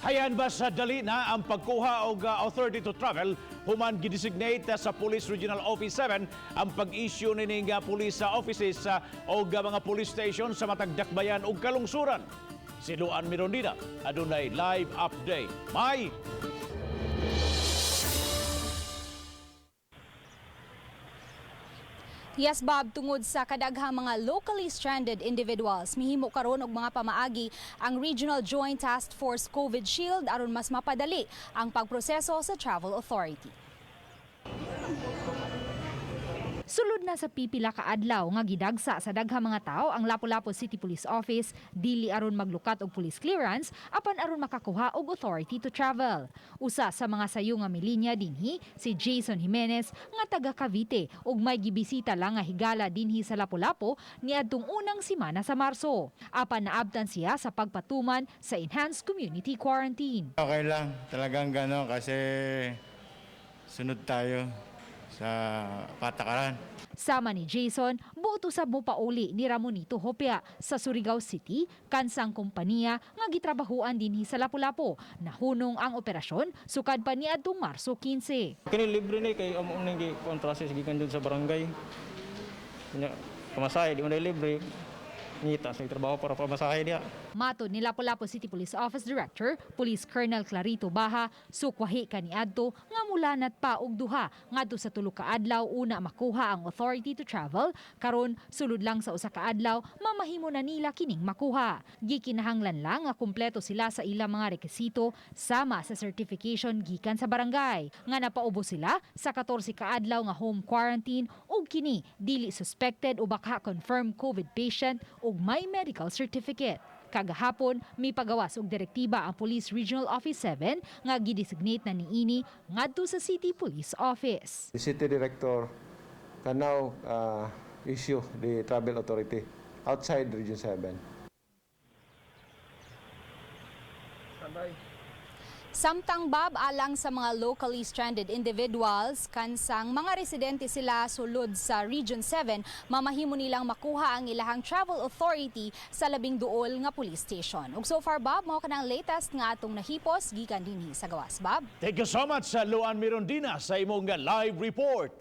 Hayan ba sa dali na ang pagkuha og authority to travel human gidesignate sa Police Regional Office 7 ang pag-issue nining police offices og mga police station sa matag dakbayan ug kalungsuran? Si Luan Mirondina adunay live update. May Yes, Bob, tungod sa kadaghang mga locally stranded individuals, mihimo karon og mga pamaagi ang Regional Joint Task Force COVID Shield aron mas mapadali ang pagproseso sa travel authority. Sulod na sa pipila ka adlaw nga gidagsa sa daghang mga tao ang Lapu-Lapu City Police Office dili aron maglukat og police clearance apan aron makakuha og authority to travel. Usa sa mga sayo nga milinya dinhi si Jason Jimenez nga taga Cavite ug may gibisita lang nga higala dinhi sa Lapu-Lapu niadtong unang simana sa Marso. Apan naabtan siya sa pagpatuman sa enhanced community quarantine. Okay lang, talagang gano'n kasi sunod tayo sa patakaran. Sama ni Jason, buot usab mo pauli ni Ramonito Hopia sa Surigao City, kansang kompanya nga gitrabahuan dinhi sa Lapu-Lapu. Nahunong ang operasyon sukad pa niadtong Marso 15. Kini libre ni kay amo ning gi kuan process gikan jud sa barangay. Nya pamasahe di man day libre. Ngita sa trabaho para pamasahe diha. Matod ni Lapu-Lapu City Police Office Director, Police Colonel Clarito Baha, sukwahi kaniadto nga mulanat pa og duha ngadto sa tulo ka adlaw una makuha ang authority to travel, karon sulod lang sa usa ka adlaw mamahimo na nila kining makuha. Gikinahanglan lang nga kumpleto sila sa ilang mga rekisito sama sa certification gikan sa barangay nga napaubos sila sa 14 ka adlaw nga home quarantine ug kini dili suspected o baka confirmed COVID patient ug may medical certificate. Kagahapon, may pagawas og direktiba ang Police Regional Office 7 nga gidesignate na niini ngadto sa City Police Office. The city director can now issue the travel authority outside Region 7. Samtang, Bob, alang sa mga locally stranded individuals, kansang mga residente sila sulod sa Region 7, mamahimo nilang makuha ang ilahang travel authority sa labing duol nga police station. Ug so far, Bob, mao kanang latest nga atong nahipos gikan dinhi sa gawas, Bob. Thank you so much sa Luan Mirondina sa imong live report.